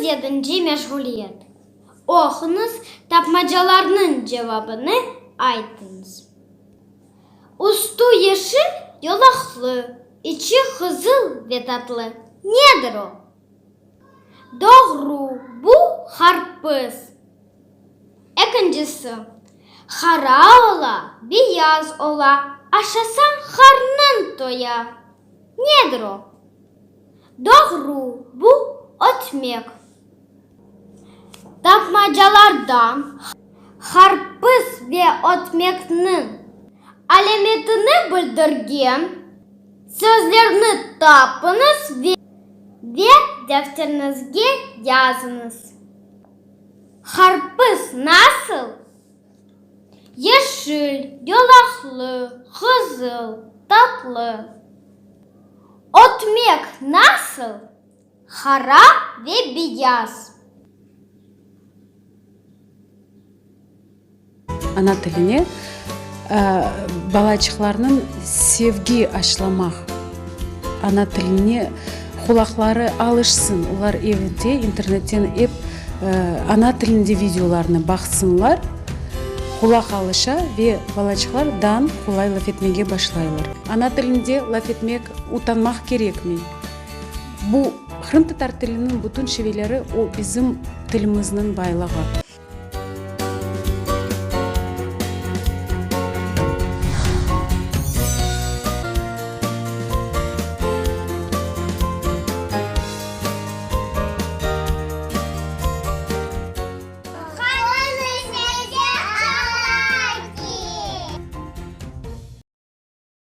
37-nci meşğuliyet. Oquñız, tapmacalarnıñ cevabını aytıñız. Üstü yeşil yolaqlı, içi qızıl ve tatlı. Nedir o? Doğru, bu qarpız. Ekincisi, qara ola, beyaz ola, aşasañ qarnıñ toya. Nedir o? Doğru, bu ötmek. Tapmacalardan qarpız ve ötmekniñ alâmetini bildirgen sözlerni tapıñız ve defteriñizge yazıñız. Qarpız nasıl? Yeşil, yolaqlı, qızıl, tatlı. Ötmek nasıl? Qara ve beyaz. Ana tiline balaçıqlarnıñ sevgi aşlamaq, ana tiline qulaqları alışsın, olar evde internetten ep ana tilinde videolarnı baqsınlar, qulaq alışa ve balaçıqlar dan qolay laf etmege başlaylar. Ana tilinde laf etmek utanmaq kerekmey. Bu qırımtatar tiliniñ bütün şiveleri o bizim tilimizniñ baylığı.